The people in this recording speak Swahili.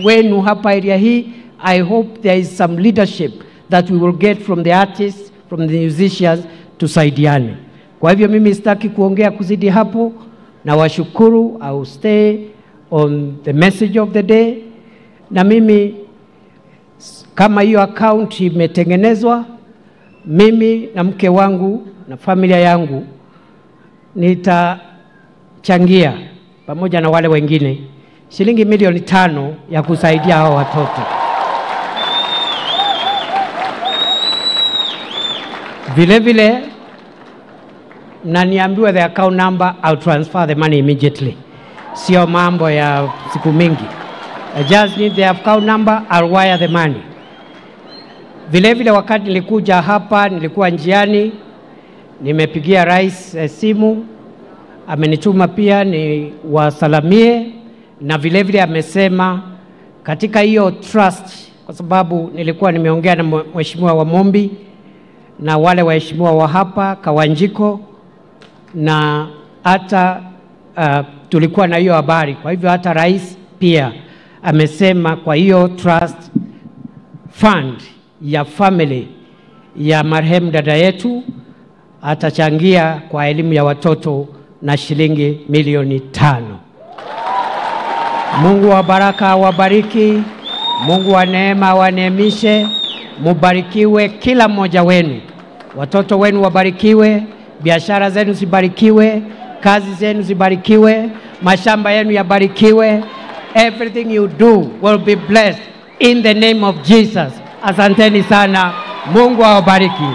Wenu hapa area hii, I hope there is some leadership that we will get from the artists, from the musicians, tusaidiane. Kwa hivyo mimi sitaki kuongea kuzidi hapo, na washukuru. I will stay on the message of the day. Na mimi kama hiyo account imetengenezwa, mimi na mke wangu na familia yangu nitachangia pamoja na wale wengine shilingi 5 milioni ya kusaidia hao watoto. Vile vile na niambiwe the account number, I'll transfer the money immediately. Sio mambo ya siku mingi. I just need the account number, I'll wire the money. Vile vile wakati nilikuja hapa, nilikuwa njiani, nimepigia rais simu, amenituma pia ni wasalamie, na vile vile amesema katika hiyo trust, kwa sababu nilikuwa nimeongea na mheshimiwa wa Mombi na wale waheshimiwa wa hapa Kawanjiko, na hata tulikuwa na hiyo habari. Kwa hivyo hata rais pia amesema kwa hiyo trust fund ya family ya marehemu dada yetu atachangia kwa elimu ya watoto na shilingi 5 milioni. Mungu wa baraka awabariki, Mungu wa neema awaneemishe, mubarikiwe kila mmoja wenu, watoto wenu wabarikiwe, biashara zenu zibarikiwe, kazi zenu zibarikiwe, mashamba yenu yabarikiwe. Everything you do will be blessed in the name of Jesus. Asanteni sana, Mungu awabariki.